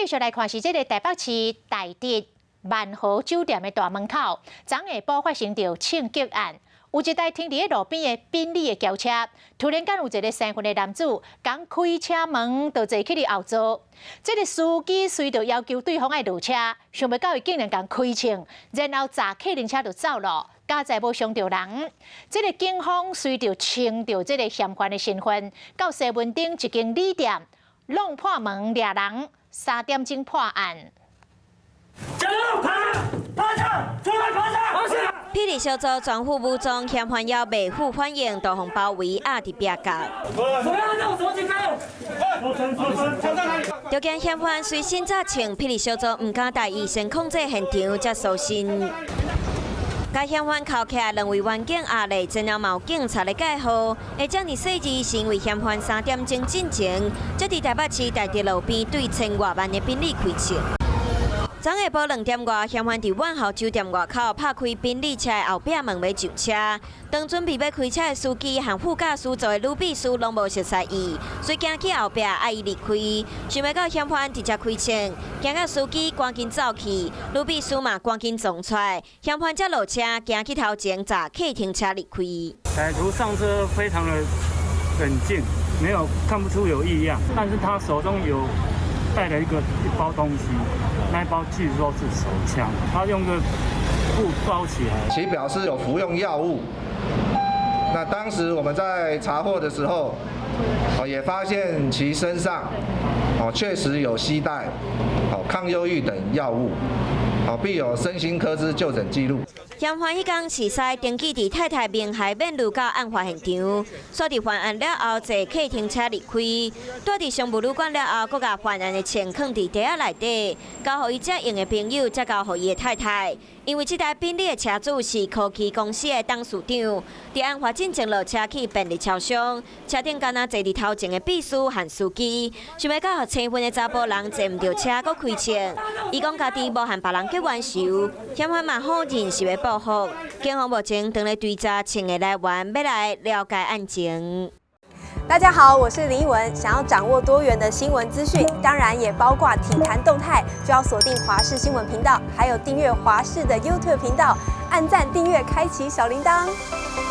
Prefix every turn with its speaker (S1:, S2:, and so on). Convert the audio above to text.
S1: 續來看是這个台北市大直萬豪酒店的大門口，昨下晡發生著槍擊案。有一台停佇咧路邊的賓利的轎車，突然間有一个身份的男子，仝開車門就坐去佇後座。這个司機隨著要求對方愛落車，想袂到伊竟然共開槍，然後閘客運車就走了，佳哉無傷著人。這个警方隨著穿著這个嫌犯的身份，到西門町一間旅店，弄破門掠人，3點鐘破案。
S2: 趴趴下，出來趴下！
S3: 霹靂小組全副武裝，嫌犯猶未付反應，就予包圍壓佇壁角。就驚嫌犯隨身紮槍，霹靂小組毋敢大意，先控制現場，才搜身。共嫌犯銬起來，兩位員警壓力，然後嘛有警察來蓋號。會遮爾細緻，是因為嫌犯3點鐘進前，才佇台北市大直路邊對千外萬的賓利開槍。昨下晡2點外，嫌犯佇萬豪酒店外口拍開賓利車的後壁門欲上車。當準備欲開車的司機和副駕駛座的女秘書攏無熟似伊，所以行去後壁愛伊離開。想袂到嫌犯直接開槍，驚到司機趕緊走去，女秘書嘛趕緊衝出來，嫌犯才落車行去頭前閘客停車離開。
S4: 歹徒上車非常的冷靜，沒有看不出有異樣，但是他手中有帶了一包東西。那一包據說是手槍，他用個布包起來。
S5: 其表示有服用藥物。那當時我們在查獲的時候，也發現其身上，確實有攜帶，抗憂鬱等藥物，並有身心科之就診記錄。
S3: 嫌犯彼工是駛登記佇太太名下免路到案發現場，煞佇犯案了後坐客停車離開，蹛佇商務旅館了後，閣共犯案的槍囥佇袋仔內底，交予伊才用的朋友，才交予伊的太太。因為這台賓利的車主是科技公司的董事長，佇案發進前落車去便利超商，車頂敢若坐佇頭前的秘書和司機，想欲到予青雲的查埔人坐毋著車，閣開槍。伊講家己無和別人結冤仇，嫌犯嘛否認是欲報復。警方目前正咧追查槍的來源，欲來了解案情。
S6: 大家好，我是林奕文。想要掌握多元的新聞資訊，當然也包括體壇動態，就要鎖定華視新聞頻道，還有訂閱華視的 YouTube 頻道，按讚、訂閱、開啟小鈴鐺。